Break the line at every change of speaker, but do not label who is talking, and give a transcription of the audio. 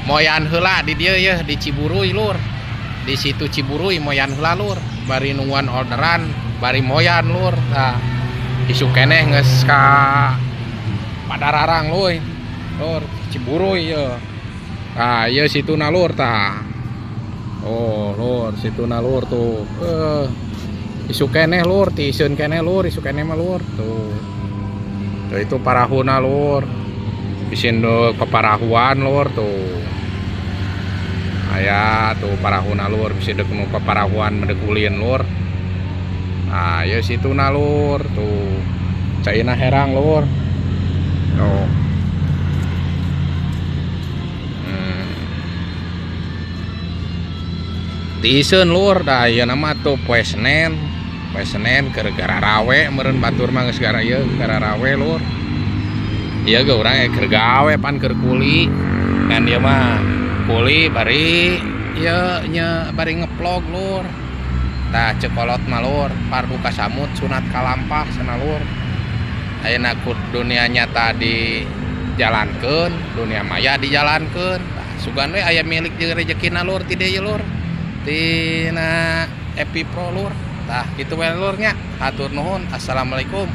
Moyan heula di dieu yeuh di Ciburuy lur. Di situ Ciburuy moyan heula lur. Bari nungguan orderan, bari moyan lur. Tah isuk keneh geus ka Padararang lur. Lur Ciburuy yeuh. Tah ieu situna lur tah. Oh lur situna lur tuh. Isuk keneh lur, tiiseun keneh lur, isuk keneh mah lur tuh. Tuh itu parahuna lur. Isin peparahuan lur tuh. Aya tuh parahuna lur, bisi deuk nu paparahuan mendek ulin lur. Nah, ieu situna lur tuh. Caina herang lur. Tuh. Tiiseun lur, da ayeuna mah tuh poe Senen. Poe Senen keur gararawe meureun batur mah geus gara ieu gararawe lur. Ieu ge urang keur gawe pan keur kuli. Kan ieu mah kuli bari ieu nya bari ngevlog lur. Tah ceuk kolot mah lur, pardu kasamut sunat kalampah cenah lur. Ayeuna ku dunia nyata dijalankeun, dunia maya dijalankeun. Tah sugan we aya milik jeung rejekina lur ti dieu lur. Tina Epi Pro lur. Tah kitu we lur nya. Hatur nuhun. Assalamualaikum.